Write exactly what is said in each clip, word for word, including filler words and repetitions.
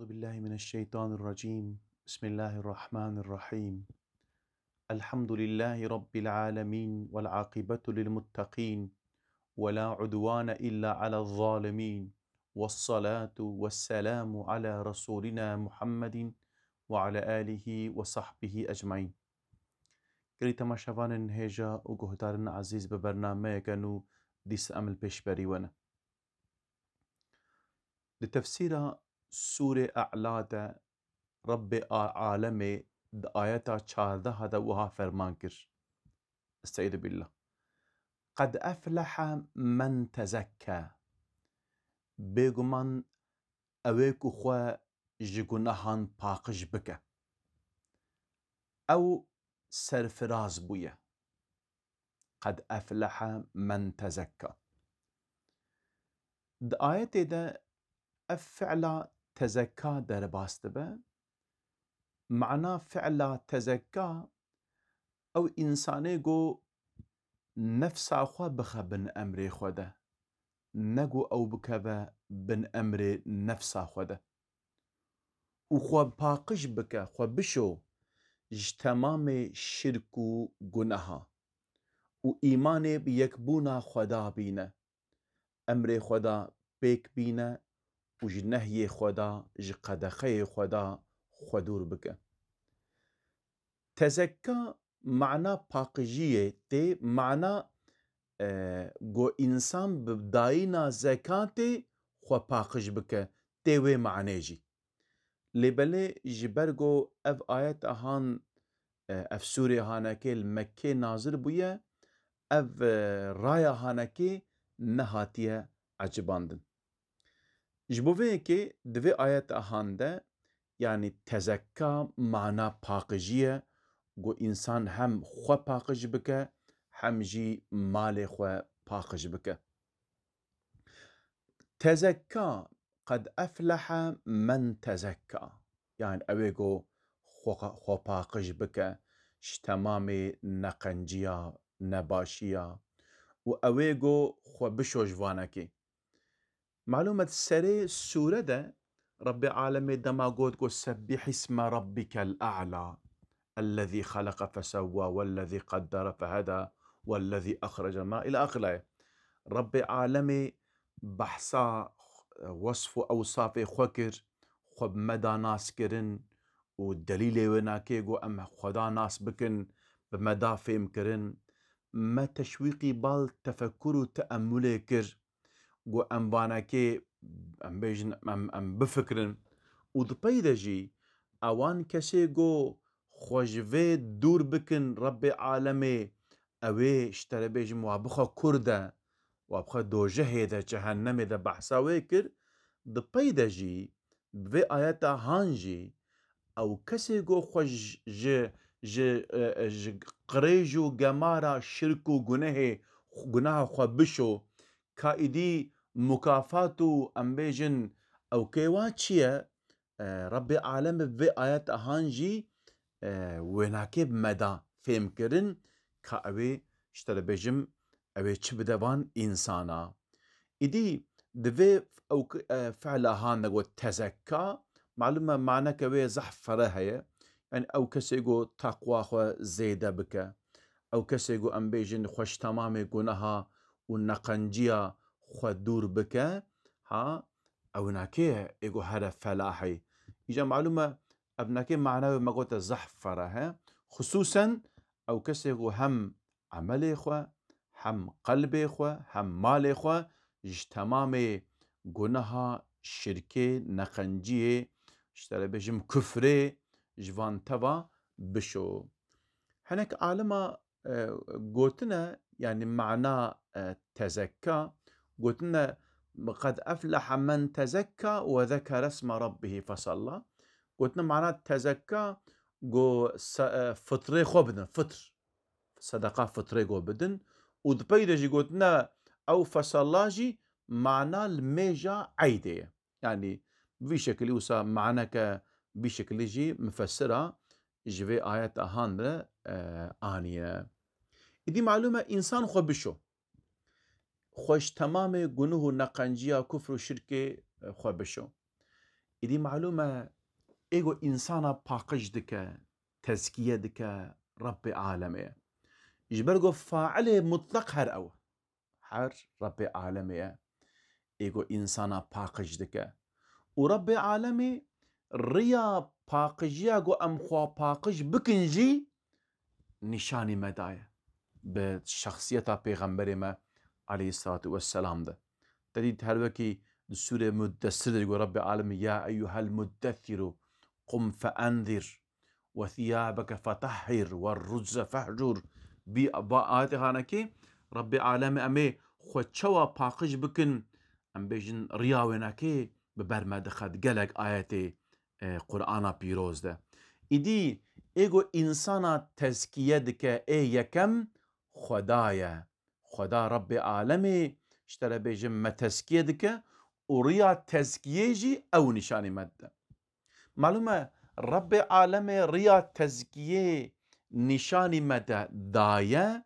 بالله من الشيطان الرجيم. بسم الله الرحمن الرحيم. الحمد لله رب العالمين والعاقبة للمتقين ولا عدوان إلا على الظالمين والصلاة والسلام على رسولنا محمد وعلى آله وصحبه أجمعين. Gelî temaşevanên hêja û guhdarên ezîz, bi bernameyeke nû dîsa em li pêşberî we ne. Di tefsîra Sûrê E'la de Rebbê a-, alemê di ayeta çardeha de wiha ferman kir. Estaizu billah. Qed eflehe men tezekke. Bêguman ew ê ku xwe ji gunehan paqij bike, ew serfiraz bûye. Qed eflehe men tezekka. Di ayetê de ev fi'la tezekka derbas dibe. Mana fi'la tezekka, ew însanê ku nefsa xwe bixe bin emrê xwe de, ne ku ew bikeve bin emrê nefsa xwe de. Û xwe paqij bike, xwe bişo ji temamê şirk û guneha û îmanê bi yekbûna Xweda bîne, emrê Xweda pêk bîne û ji nehyê Xweda, ji qedexeyê Xweda xwe dûr bike. Tezekka mana paqijiyê tê, mana, e, ku însan bi dayîna zekatê xwe paqij bike, tê wê manê jî. Lê belê ji ber ku ev ayeta han, e, ev sûrê hanekê li Mekkê nazil bûye, ev, e, raya hanekê nehatiye ecibandin. Ji bo vê yekê di vê ayeta han de, yanî tezekka mana paqijî ye, ku însan hem xwe paqij bike, hem jî malê xwe paqij bike. Tezekka, qed eflehe men tezekka. Yanî ew ê ku xwe, xwe paqij bike ji temamê neqenciya, nebaşiya û ew ê ku xwe bişo ji vanekê. Malûm e, di serê sûre de Rebbê alemê dema got ku "Sebbih isme rabbikel a'la, ellezî xeleqe fesewwa, wellezî qaddere feheda, wellezî axrecel ma" ila axir ayet. Rebbê alemê behsa wesf û ewsafê xwe kir, xwe bi me da nas kirin û delîlê wênakê ku em Xweda nas bikin, bi me da fêm kirin. Me teşwîqî bal tefekur û teemulê kir. Ku em vanekê, em bêjin, em, em bifikirin û di pey de jî ewan kesê ku xwe ji vê dûr bikin, Rebbê alemê, ew ê ji te re bêjim, wa bixe kurde, wa bixe dojehê de, cehennemê de behsa wê kir, di pey de jî, bi vê ayeta han jî, ew kesê ku xwe ji, ji, ji, e, e, ji qirêj û gemara şirk û gunehê, guneha xwe bişo, ka îdî mukafat û em bêjin ewkê wa çi ye? E, Rebbê alem bi vê ayet ahan jî, e, wênakê bi me da fêm kirin ka ew ê, ji te re bêjim, ew ê çi bide van însana. Îdî di vê ew, e, fi'la han de got tezekka, malûm e maneke wê zehf fereh heye. Yanî ew kesê ku teqwa xwe zêde bike, ew kesê ku em bêjin xwe ji temamê guneha û neqenciya xwe dûr bike, ha, ew nake ê ku here felahê. Îca malûm e, ev nake mana wê me gote zehf fereh e. Xisûsen ew kesê ku hem emelê xwe, hem qelbê xwe, hem malê xwe ji temamê guneha, şirkê, neqenciyê, ji te re bêjim kufrê, ji van teva bişo. Hinek alima, e, gotine, yanî mana, e, tezekka, gotine, "Qed efleha men tezekka ve zekere isme rabbihî fesalla." Gotine mana tezekka, go se-, e, fitrê xwe bidin, fitr. Sedeqa fitrê go bidin. Û di pey de jî gotine, ew fesalla jî mana li mêja eydê ye. Yanî bi vî şekilî wisa maneke vî şekilî jî mufessira ji vê ayeta han re, e, aniye. Îdî malûm e însan xwe bişo. Xwe ji temamê gunuh û neqenciya kufr û şirkê, e, xwe bişo. Êdî malûm e, ê ku însana paqij dike, tezkiye dike, Rebbê alemê ye. Ji ber ku failê mutleq her ew e. Her Rebbê alemê ye. Ê ku însana paqij dike. Û Rebbê alemê riya paqijiya ku em xwe paqij bikin jî nîşanî me daye. Bi şexsiyeta Pêxemberê me aleyhissalatu vesselam de. Te dît her wekî di sûrê Muddessir de ku Rebbê alemê, "Ya eyyuhel muddessiru qum fe enzir ve thiyabeke fetahhir ve ruzze fehcur." Bi, ba ayetê hanekê Rebbê alemê em ê xwe çawa paqij bikin, em bêjin riya wênekê bi ber me dixe di gelek ayetê, e, Qur'ana pîroz de. Îdî ê ku însana tezkiye dike, ê yekem Xweda ye. Xweda Rebbê alemê, ji te re bêjim, me tezkiye dike û riya tezkiyê jî ew nîşanî me dide. Malûm e, Rebbê alemê riya tezkiyê nîşanî me de daye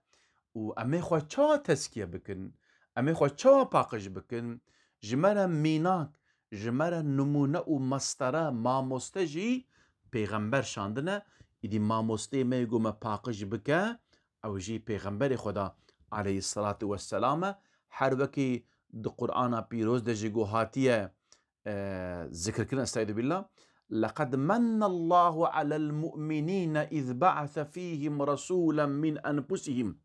û em ê xwe çawa tezkiye bikin? Em ê xwe çawa paqij bikin? Ji me re mînak, ji me re nimûne û mestere, mamoste jî pêxember şandine. Îdî mamosteyê me yê ku me paqij bike, ew jî Pêxemberê Xweda aleyhisselatu vesselam e. Her wekî di Qur'ana pîroz de jî ku hatiye, e, zikirkirin, estaizu billah. "Leqed mennallahu alel mu'minîne iz ba'ase fîhim resûlen min enfusihim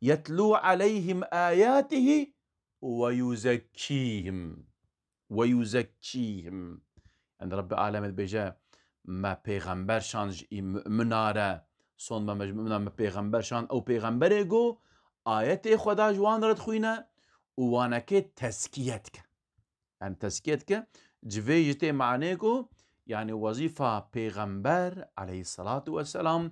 yetlû aleyhim ayatihi ve yuzekkîhim." Ve yuzekkîhim. Yani Rebbê alemê dibêje, me pêxember şand ji î mumina re, sond me, me ji mumina me pêxember şand, ew pêxemberê ku ayetê Xweda ji wan re dixwîne û wanekê tezkiye dike. Yani tezkiye dike, ji vê jî tê manê ku, yani wezîfa pêxember aleyhissalatu vesselam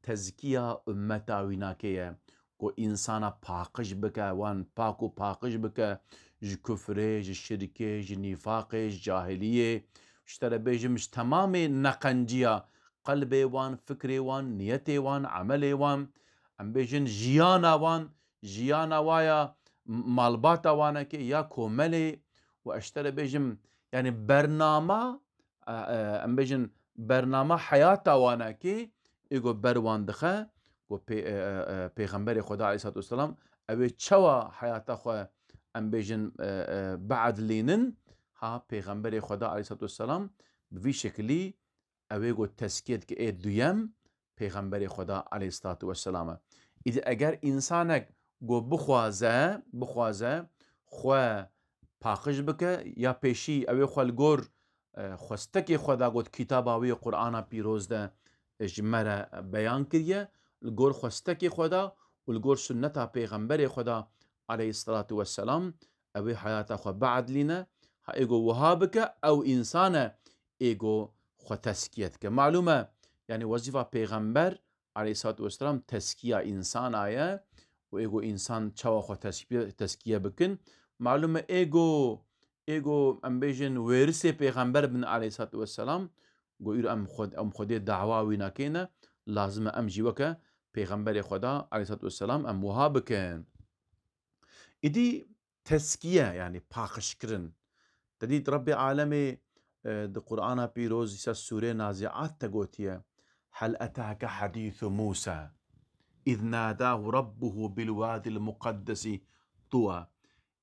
tezkiya ummeta wî nake ye, ku însana paqij bike, wan pak û paqij bike ji kufrê, ji şirkê, ji nîfaqê, ji cahiliyê, ji te re bêjim, ji temamê neqenciya qelbê wan, fikrê wan, niyetê wan, emelê wan, em bêjin jiyana wan, jiyana wa ya m-, malbata wanekê ya komelê û ez ji te re bêjim, yani bernama, e, e, em bêjin bernama heyata wanekê ê ku ber wan dixe, ku pê-, e, e, e, Pêxemberê Xweda aleyhissalatu vesselam, ew ê çawa heyata xwe, em bêjin, e, e, biedlînin, ha Pêxemberê Xweda aleyhissalatu vesselam bi vî şekilî ew ê ku tezkiye dike ê duyem Pêxemberê Xweda aleyhissalatu vesselam e. Îdî eger însanek ku bixwaze, bixwaze xwe paqij bike, ya pêşî ew ê xwe li gor, e, xwestekê xwe da, got kitaba wî Qur'ana pîroz de, e, ji me re beyan kiriye, li gor xwestekê xwe da û li gor sunneta Pêxemberê Xweda aleyhissalatu vesselam, ew ê heyata xwe biedlîne, ha ê ku wiha bike, ew însan e ê ku xwe tezkiye dike. Malûm e, yani wezîfa Pêxember aleyhissalatu vesselam tezkiya însana ye û ê ku însan çawa xwe tezkiye, tezkiye bikin. Malûm e ê ku, ê ku em bêjin wêrisê Pêxember bin aleyhissalatu vesselam, ku îro em xwe, em Xwedê dawa wî nakeyne, lazim e em jî weke Pêxemberê Xweda aleyhissalatu vesselam em wiha bikin. Îdî tezkiye, yani paqijkirin. Te dît Rebbê alemê, e, di Qur'ana pîroz îsa sûrê Naziat te gotiye, "Hel etake hadîsu Musa, iz nadahu rabbuhu bil wadil muqaddesi Tuwa."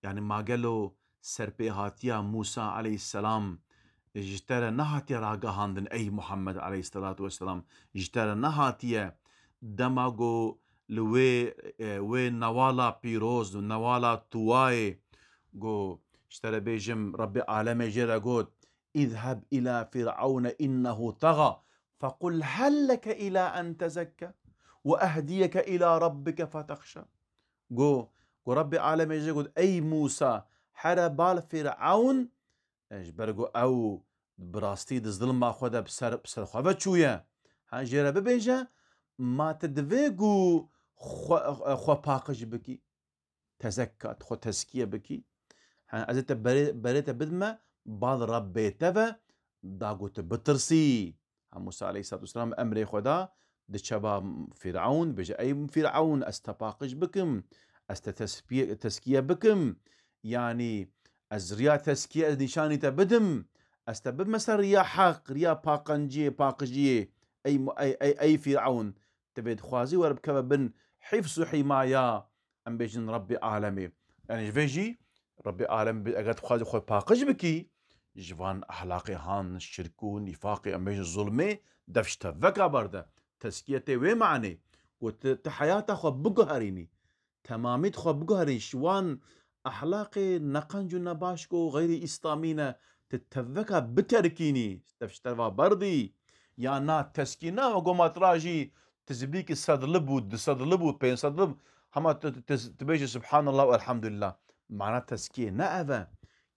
Yani ma gelo serpêhatiya Musa aleyhisselam ji te re nehatiye ragihandin, ey Muhammed aleyhisselatu vesselam, ji te re nehatiye dema ku li wê, e, wê newala pîroz, newala Tuwayê, ku ji te re bêjim, Rebbê alemê jê re got, "Îzheb îlâ Fir'ewne innehu taxa, fequl hel leke îlâ en tezekke ve ehdiyeke îlâ rabbike fetexşa." Got, got Rebbê alemê jê got, "Ey Mûsa, here bal Fir'ewn, e, ji ber ku ew bi rastî di zilma xwe de bi ser, bi ser xwe ve çûye. Ha, jê re bibêje, ma tu divê ku xwe, xwe paqij bikî, tezekka, tu xwe tezkiye bikî. Ha, ez ê te berê, berê te bidime bal Rebbê te ve, da ku tu bitirsî." Ha, Mûsa aleyhisselatu vesselam emrê xwe da, diçe ba Fir'ewn, bêje, "Ey Fir'ewn, ez te paqij bikim, ez te tespiye-, tezkiye bikim. Yanî ez riya tezkiye, ez nîşanî te bidim. Ez te bibime ser riya heq, riya paqenciyê, paqijiyê, ey mu-, ey, ey, ey Fîrewn, divê dixwazî were bikeve bin hifz û hîmaya, em bêjin Rebbê Alemê. Yanî ji vê jî Rebbê Alem bi-, eger dixwazî xwe paqij bikî, ji van ehlaqê han, şirk û nîfaqê, em bêjin zulmê, dev ji teveka berde. Tezkiye tê wê manê. Ku tu, tu heyata xwe biguherînî. Temamî xwe biguherîn ji wan ehlaqê neqenc û nebaş ku xeyrî îslamî ne, tu teveka biterkînî, tev ji te va berdî. Ya na tezkî na, we goma tu ra jî tizbîkî sed lib û du sed lib û pênc sed lib, hema tu, tu, tu, tu bêjî Subhanallah û Elhamdulillah. Mana tezkiyê ne ev e.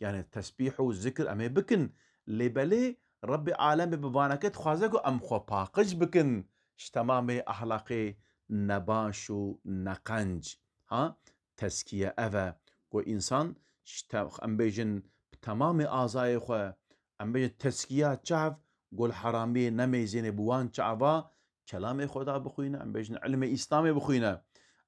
Yani tesbîh û zikir em ê bikin. Lê belê Rebbê Alemê bi vaneke dixwaze ku em xwe paqij bikin ji temamê ehlaqê nebaş û neqenc. Ha? Tezkiye ev e ku însan ji te-, em bêjin bi temamê azayê xwe, em bêjin tezkiya çav ku li heramiyê nemeyzêne bi wan çava kelamê Xweda bixwîne, em bêjin ilmê Îslamê bixwîne.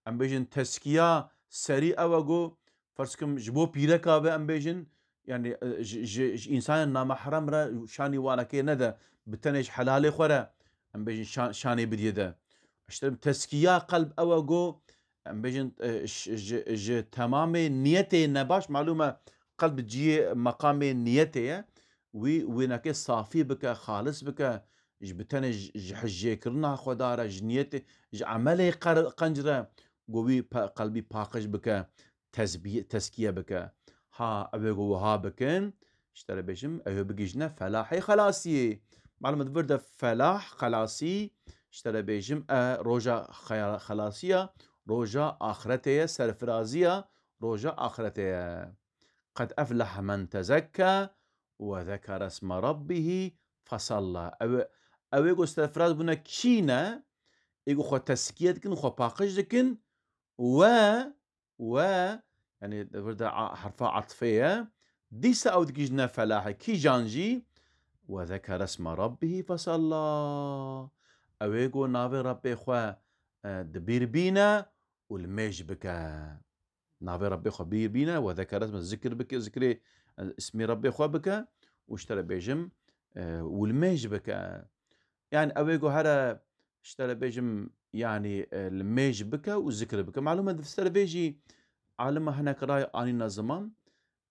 Em bêjin tezkiya serî ew e ku, ferz kim, ji bo pîreka be, em bêjin, yani, e, ji, ji, ji însanên namahrem re şanî wanekê nede, bi tenê ji helalê xwe re, em bêjin şan-, şanê bidiyê de. İşte tezkiya qelb ew e ku, em bêjin, e, ş-, ji, ji temamê niyetê nebaş, malûm e, qelb cihê meqamê niyetê ye. Wî wênekê safî bike, xalis bike, ji bi tenê ji, ji hijêkirina Xweda re, ji niyetê, ji emelê qer-, qenc re, ku wî pe-, qelbî paqij bike, tezbî-, tezkiye bike. Ha, ew ê ku wiha bikin, ji te re bêjim, ew ê bigihîjine felahê xelasiyê. Malum di vir de felah, xelasî, ji te re bêjim, e, roja xeya-, xelasiya, roja axretê ye, serfiraziya roja axretê ye. Qed eflehe men tezekka we zekere esme rabbihî fesalla. Ew, ew ê ku serfiraz bûne kî ne? Ê ku xwe tezkiye dikin, xwe paqij dikin, we, we, yani vir de a-, herfa atfê ye. Dîsa ew digihîjine felahê. Kîjan jî? We zekere esme rabbihî fesalla. Ew ê ku navê Rebbê xwe, e, di bîr bîne û li mêj bike. Navê Rebbê xwe bîr bîne, we zekere esme, zikir bike, zikrê, e, ismê Rebbê xwe bike û ji te re bêjim, e, û li mêj bike. Yani ew ê ku here ji te re bêjim, yani, e, li mêj bike û zikir bike. Malûm e, di ser vê jî alima hinek ray anîne ziman,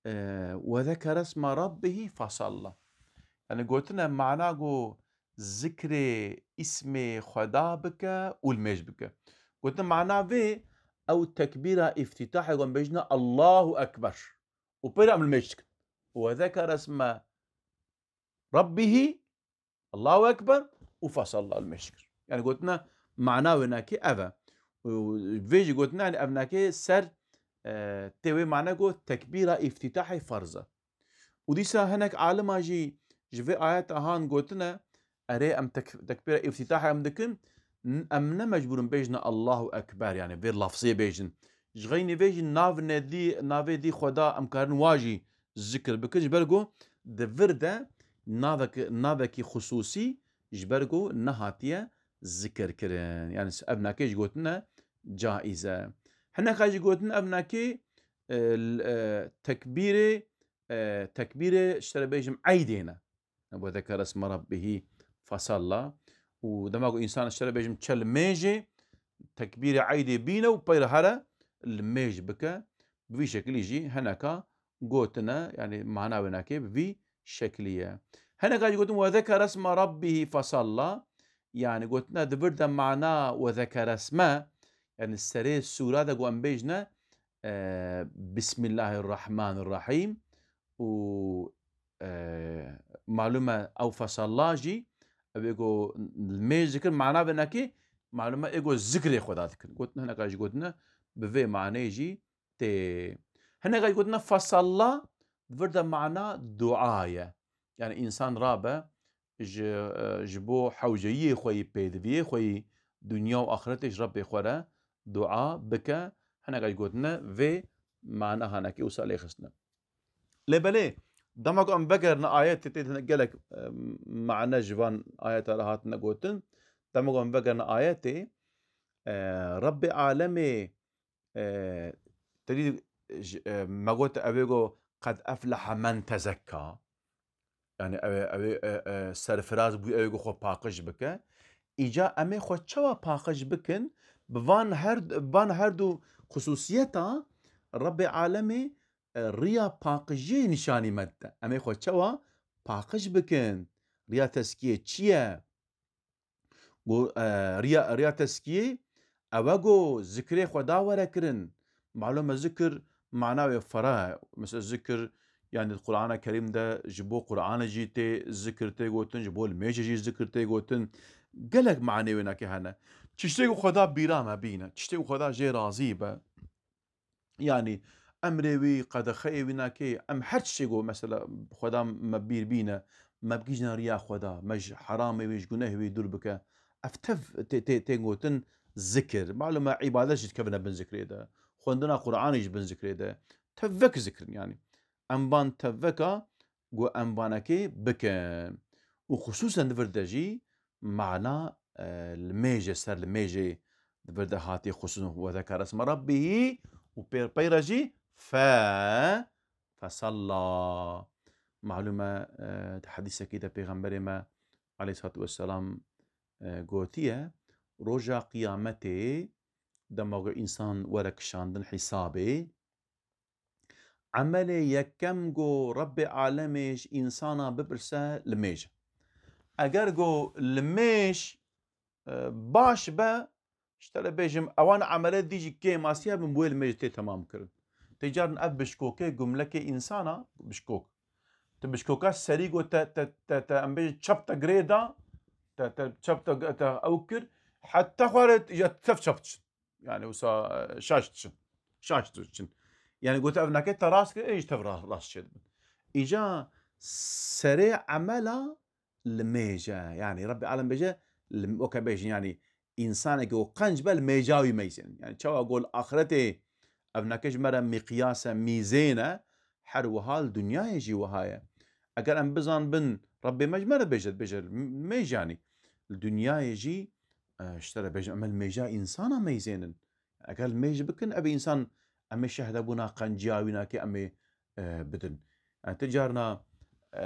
e, "Ve zekere esme rabbihî fesalla." Yani gotine mana ku zikrê îsmê Xweda bike û li mêj bike. Gotine mana vê ew tekbîra îftîtahê ku em bêjine Allahu Ekber. Û pê re em li mêj dikin. "Ve zekere esme rabbihî." Allahu Ekber û fasalla li mêj kir. Yani gotine mana wênakê ev e. Û vê jî gotine, yani ev nakê ser, e, tê wê mane got tekbîra îftîtahê ferz e. Û dîsa hinek alima jî ji vê ayeta han gotine, erê em tek-, tekbîra îftîtahê em dikin, n-, em ne mecbûr in bêjine Allahu Ekber, yani vê lafzê bêjin. Ji xeynî vê jî nav nedî, navê dî Xweda em karin wa jî zikir bikin. Ji ber ku di vir de navek-, navekî xusûsî ji ber ku nehatiye zikir kirin. Yani ev nakê jî gotine caiz e. Hineka jî gotine ev nakê, e, l-, e, tekbîrê, e, tekbîrê ji te re bêjim eydê ne. Ve zekere esme rabbihî fasalla. Û dema ku însan ji te re bêjim çe li mêjê, tekbîrê eydê bîne û peyre here li mêj bike. Bi vî şekilî jî hineka gotine, yani mana wênakê bi vî şekilî ye. Hineka jî gotin, "Ve zekere esme rabbihî fasalla." Yani gotine di vir de mana "Ve zekere esme", yani serê sûra de ku em bêjine, e, "Bismillahirrahmanirrahîm." Û, e, malûm e ew fasalla jî, ew ê ku mêj dikir, mana vênekê, malûm e ê ku zikrê Xweda dikir. Gotin hineka jî gotine, bi vê maneyê jî tê. Hineka jî gotine fasalla, di vir de mana dua ye. Yani însan rabe, ji, e, ji bo hewceyiyê xwe yî, pêdiviyê xwe yî, dinya û axretê ji Rebbê xwe re dua bike, hineka jî gotine vê mana hanekê wisa lê xistine. Lê belê, dema ku em vegerine ayetê, tê de gelek, e, mane ji van ayeta re hatine gotin, dema ku em vegerine ayetê, e, Rebbê alemê, e, tedî ji, e, me got ew ê go, "Qed eflehe men tezekka." Yani ew ê, ew ê, e, e, serfiraz bû, ew ê ku xwe paqij bike. Îca em ê xwe çawa paqij bikin? Bi van her, van her du xusûsiyeta Rebbê Alemê, e, riya paqijiyê nîşanî me dide. Em ê xwe çawa paqij bikin? Riya tezkiyê çi ye? Go, e, riya, riya tezkiyê ew e go zikrê Xweda were kirin. Malûm e zikir mana wê fera ye. Mesela zikir, yani Qur'ana Kerîm de ji bo Qur'anê jî tê zikir tê gotin, ji bo limêjê jî zikir tê gotin. Gelek manê wê nake hene. Tiştê ku Xweda bîra me bîne, tiştê ku Xweda jê razî be. Yani emrê wî, qedexeyê wî nake, em her tiştê ku mesela Xweda me bîr bîne, me bigihîjne riya Xweda, me ji heramê wî, ji gunehê wî dûr bike. Ev tev tê, tê, tê gotin zikir. Malûm e îbadet jî dikevine bin zikrê de. Xwendina Qur'anê jî bin zikrê de. Tevvek zikrin yani. Em van tevveka ku em vanekê bikin. Û xusûsen di vir de jî mana, e, limêje, ser limêjê di vir de hatî xusûsen, "Ve zekere isme rabbihî", û pê, pey re jî fe, fesalla. Malûm e, e, di hedîsekî de Pêxemberê me aleyhissalatu vesselam, e, gotiye, roja qiyametê dema ku însan were kişandin hîsabê, emelê yekem ku Rebbê Alemê ji însana bipirse limêj e. Eger ku limêj, e, baş be, ji te re bêjim, ewan emele dî jî kêmasiya bin, bi wê limêjê tê temam kirin. Tê carin ev bişkokê gumlekê însana, bişkok. Tu bişkoka serî ku te, te, te, te, em bêjin çap te girê da, te, te çap te, te ew kir, heta xwarê ya tev çap diçin. Yani wisa, e, şaş diçin. Şaş diçin. Yani gote ev nake te rast kir, ê jî tev ra-, rast çêdibin. Îca serê emela limêje. Yani Rebbê Alem bêje, lim-, weke bêjin yani însanekî ku qenc be limêja wî meyzênin. Yani çawa gol axretê ev nake ji me re miqyas e, mîzên e, her wiha li dinyayê jî wiha ye. Eger em bizanbin, Rebbê me ji me re bêje, dibêje, limêj yani. Li dinyayê jî, e, ji te re bêjin, em ê limêja însana meyzênin. Eger limêj bikin, ev însan em ê şehdebûna qenciya wî nake, em ê, e, bidin. Yani ti carna, e,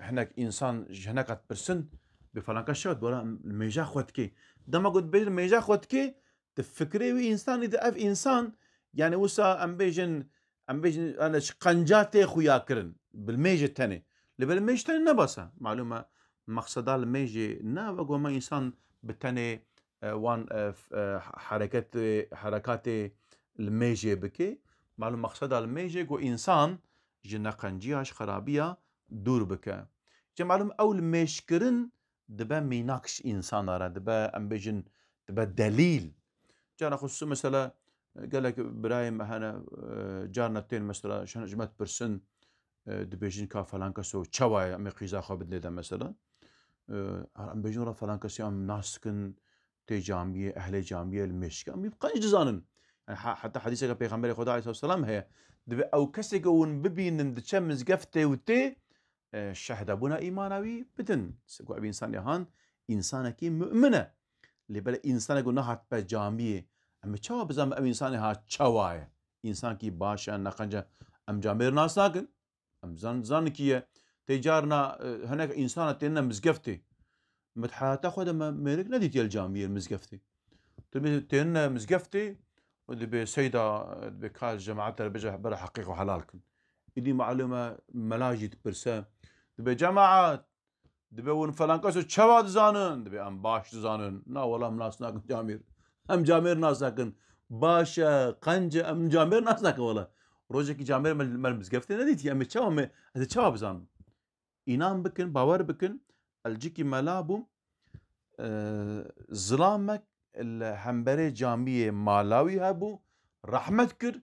hinek însan ji hineka dipirsin, bê felanka şewt, wela limêja xwe dikê. Dema ku dibêjin limêja xwe dikê, di fikrê wî însanî de ev însan, yani wisa em bêjin, em bêjin, yani ji qenca tê xuya kirin, bi limêjê tenê. Lê bi limêj tenê ne bes e. Malûm e, mexseda limêjê ne ev e ku hema însan bi tenê, e, wan, e, f-, e, hereketê, herekatê limêjê bike. Malûm mexseda limêjê ku însan ji neqenciya, ji xerabiya dûr bike. Ji malûm ew limêjkirin dibe mînak ji însana re, dibe, em bêjin, dibe delîl. Cara xusûsî mesela, gelek birayê me hene, e, carna tên mesela, ji, ji me dipirsin, e, dibêjin ka falan keso çawa ye, em ê qîza xwe bidinê de mesela. E, em bêjin wela falan kesê em nas dikin, tê camiyê, ehlê camiyê, limêj dike. Em wî bi qenc dizanin. Yani ha-, heta hedîseke Pêxemberê Xweda aleyhisselam heye. Dibe ew kesê ku hûn bibînin diçe mizgeftê û tê, e, şehdebûna îmana wî bidin. Ku ev însanê han, însanekî mu'min e. Lê belê însanek ku nehat be camiyê, em ê çawa bizanin ev însanê ha çawa ye? Însankî baş e, neqenc e, em camêr nas nakin. Em zan-, zanin kî ye. Tê carna, e, hinek însana têne mizgeftê. Me di heyata xwe de me mêrik nedîtiye li camiyê, li mizgeftê. Tu bê têne mizgeftê û dibê seyda, e, dibê ka cemaet re bêje bere heqê xwe helal kin. Îdî malûm e mela jî dipirse. Dibê cemaet, dibê hûn felan keso çawa dizanin? Dibê em baş dizanin. Na wela em nas nakin camêr. Em camêr nas nakin. Baş e, qenc e, em camêr nas nakin wela. Rojekî camêr me, me li mizgeftê nedîtiye. Em ê çawa me, ez ê çawa bizanim? Înan bikin, bawer bikin, elcikî mela bû, e, zilamek li hemberê camiyê mala wî hebû, rehmet kir,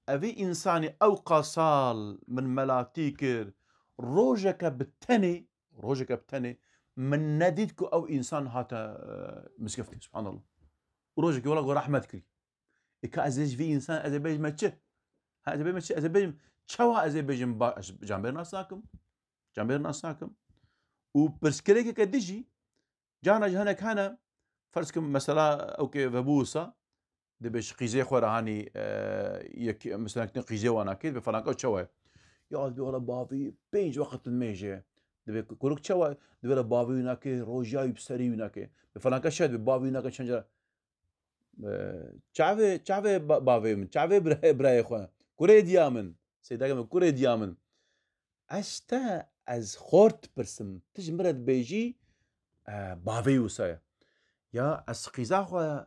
evî însanî ew qasal min melatî kir, rojeke bi tenê, rojeke bi tenê min nedît ku ew însan hate, e, mizgeftê, subhanallah. Û rojekî wela ku rehmet kirî. Ê ka ez ê ji vî însan, ez ê bêjime çi? Ha, ez ê bêjime çi? Ez ê bêjim, çawa ez ê bêjim ba-, ez camêr nas nakim? Camêr nas nakim. Û pirsgirêkeke din jî, carna ji hinek hene, ferz kim mesela ew kê vebû wisa, dibê ji qîzê xwe re hanî, e, yek, mesela tu qîzê wan nakê, dibê falan ka çawa ye? Ya dibê wela bavî pênc weqt nimêje, Dibê ku-, kurik çawa, dibê re bavê wî nake, rojiya wî bi serê wî nake. Bi falan kes şaş dibê, bavê wî nake çend cara. E, çavê, çavê ba-, bavê min, çavê birayê, birayê xwe. Kurê diya min. Seydake min, kurê diya min. Ez te, ez xort pirsim. Tu ji min re dibêjî, e, bavê wisa ye. Ya ez qîza xwe,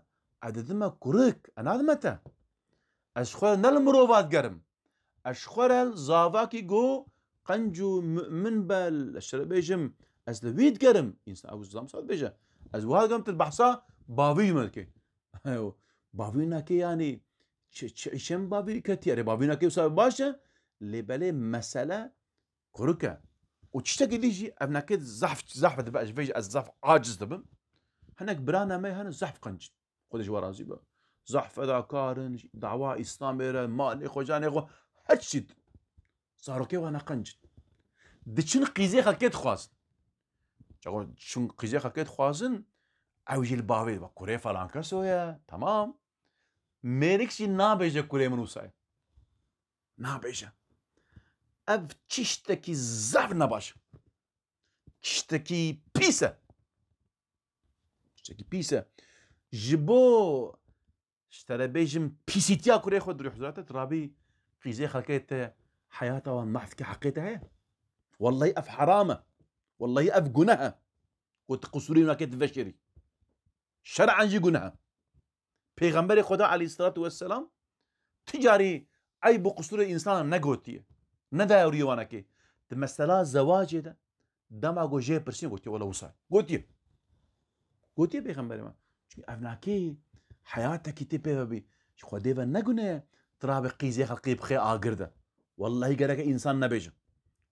e, didime kurik, e, nadime te. Ez ji xwe re ne li mirova digerim. Ez ji xwe re li zavakî go qenc û mu'min be, ez şere bêjim, ez li wî digerim. Însan ew zam sa dibêje. Ez wiha digerim, tu behsa bavî me dikê. Bavî nake, yanî çi, çi îşe min bavî ketiye? Erê, bavî nake wisa baş e, lê belê mesele kurik e. Û tiştekî dî jî ev nake zehf, zehf dibe, ez vê jî ez zehf aciz dibim. Hinek birana me hene zehf qenc in. Xwedê ji we razî be. Zehf fedakar in, dawa Îslamê re, malê xwe, canê xwe, her tiştî didin. Zarokê wan ne qenc in. Diçin qîzê xelkê dixwazin. Çawa çun qîzê xelkê dixwazin, ew jî li bavê dibe. Kurê falan keso ye, temam. Mêrik jî nabêje kurê min wisa ye. Nabêje. Ev tiştekî zaf nebaş e. Tiştekî pîs e. Tiştekî pîs e. Ji bo, ji te re bêjim, pîsîtiya kurê xwe dirû hizrate, tu rabî qîzê xelkê te heyata wan mahv dike, heqê te heye. Wellahî ev heram e. Wellahî ev guneh e. Ku tu qusûrê wî nake tu veşêrî. Şer'an jî guneh e. Pêxemberê Xweda aleyhisselatu vesselam ti carî eyb û qusûrê însana negotiye. Nedaye rûyê wan nake. Di mesela zewacê de dema ku jê pirsiyan gotiye, wela wisa ye. Gotiye. Gotiye Pêxemberê me. Çünkü ev nake heyatekî tê pê ve bî. Ji Xwedê ve ne gune ye, tu rabê qîzê xelkê bixê agir de. Wellahî gereke însan nebêje.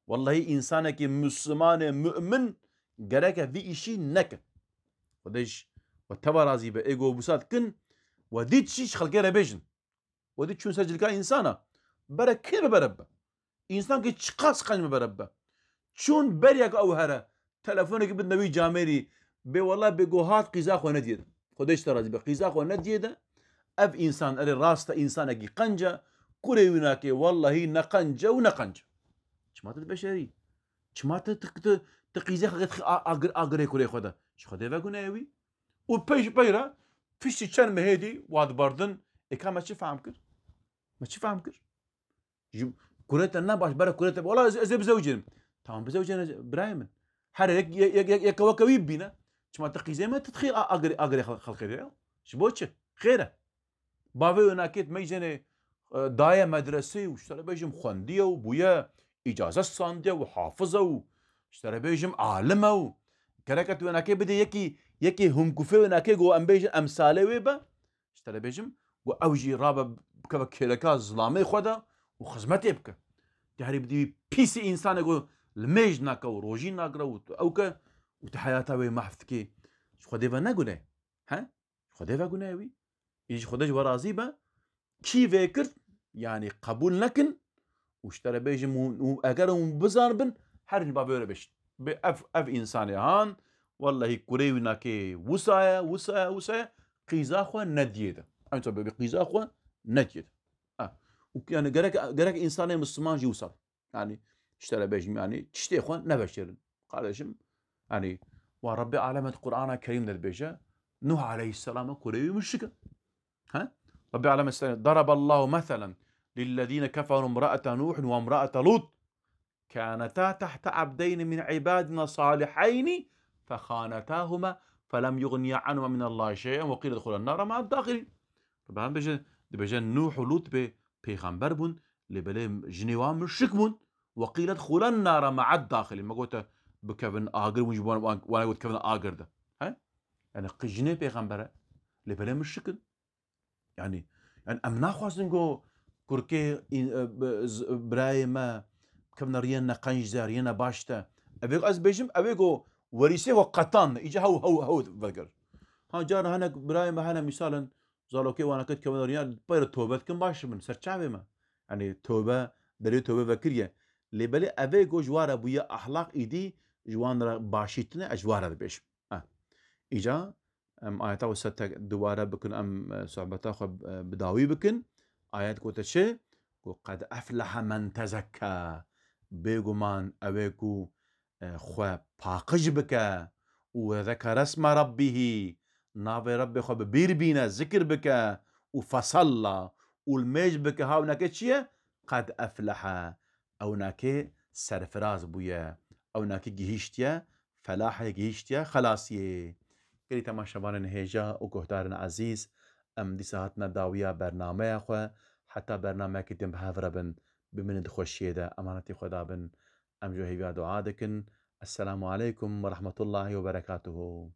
Wellahî însanekî Mislimanê mu'min gereke vî îşî neke. Xwedê ji we teva razî be. Ê ku wisa dikin, we dît jî ji xelkê re bêjin. We dît çûn ser cilka însana. Bere kê be bere be. Însan ki çiqas qenc be bere be. Çûn beriya ku ew here. Telefonekî bidine wî camêrî. Bê wela bê ku hat qîza xwe nediyê de. Xwedê ji te razî be. Qîza xwe nediyê de. Ev însan erê rast e, însanekî qenc e. Kurê wî nake, wellahî ne qenc e û ne qenc e. Çima tu dibeşerî? Çima tu, tu, tu, tu qîzê xwe dixî a-, agir-, agirê kurê xwe de? Ji Xwedê ve gune ye wî. Û pey ji pey re piştî çend mehê dî wa dibardin. Ê ka me çi fehm kir? Me çi fehm kir? Ji kurê te ne baş, bere kurê te, wela ez, ez ê bizewicênim. Tamam, bizewicêne birayê min. Her yek, yek, yek, yek, yeke weke wî bibîne. Çima tu qîzê me, tu dixî a-, agirê, agirê xel-, xelkê de ya? Ji bo çi? Xêr e. Bavê wê nakê meyzênê, e, daye medresê û ji te re bêjim xwendiye û bûye îcazet sandiye û hafiz e û ji te re bêjim alim e û gereke tu wê nakê bidê yekî, yekî hûnkufê wê nakê ku em bêjin emsalê wê be, ji te re bêjim ku ew jî rabe bikeve kêleka zilamê xwe de û xizmetê bike. Tu herî bidî wî pîsî însanê ku li mêj nake û rojî nagire û tu ew ke û tu heyata wê mahv dikê. Ji Xwedê ve ne gune? He? Xwedê ve gune ye wî. Î ji Xwedê ji we razî be. Kî vê kir, yanî qebûl nekin û ji te re bêjim û, û eger hûn bizanibin, her ji bavê re bêjin. Bê ev, ev însanê han, wellahî kurê wî nakê wisa ye, wisa ye, wisa ye, qîza xwe nediyê de. Ew tabi bê qîza xwe nediyê de. Ha. Û yanî gerek, gerek însanê Misliman jî wisa. Yani, ji te re bêjim, yani, tiştê xwe neveşêrin. Kardeşim, yani, wa Rabbê Alemet Qur'ana Kerîm de dibêje, Nuh aleyhisselama kurê wî muşrik e. He? Rabbê Alemet, ضرب الله مثلا للذين كفروا امرأة نوح وامرأة لوط كانتا تحت عبدين من عبادنا صالحين فخانتاهما فلم يغنيا عنهما من الله شيئا وقيل ادخلا النار مع الداخلين. Rabbê Alemet dibêje, dibêje Nuh û Lut bê pêxember bûn, lê belê jinê wan muşrik bûn. وقيل ادخلا النار مع الداخلين. Me gote bikevin agir, hûn ji wan, wan, wan got kevin agir de. He? Yani qi-, jinê pêxember e, lê belê muşrik in. Yani, yani em naxwazin ku kurkê in-, e, b-, z-, birayê me kevine riyê ne qenc de, riyê ne baş de. Evê ku ez bêjim, evê ku werîsê xwe qetan, îca hew, hew, hew veger. Ha, cara hinek birayê me hene, mîsalin, zarokê wana ket kevin riya, peyre tobe dikin baş dibin, ser çavê me. Yani tobe, derê tobe vekiriye. Lê belê evê ku ji ware bûye ahlak îdî, ji wan re başî tine, ez ji ware dibêjim. Ha. Îca em ayeta wisa tek dubare bikin, em, e, sohbeta xwe, e, bi dawî bikin. Ayet gote çi? Ku قد أفلح من تزكى. Bêguman ew ê ku e, xwe paqij bike û zekere esme rabbihî, navê Rebbê xwe bi bîr bîne, zikir bike û fesalla û li mêj bike, ha winekê çi ye? Qed eflehe. Ew winekê serfiraz bûye. Ew winekê gihîştiye felahê, gihîştiye xelasiyê. Gelî temaşevanên hêja û guhdarên ezîz, em dîsa hatine dawiya bernameya xwe. Heta bernameyekî din bi hev re bin, bimînin di xweşiyê de, emanetî Xweda bin. Em ji we hêviya dua dikin. Esselamu aleykum ve rahmetullahi ve berekatuhu.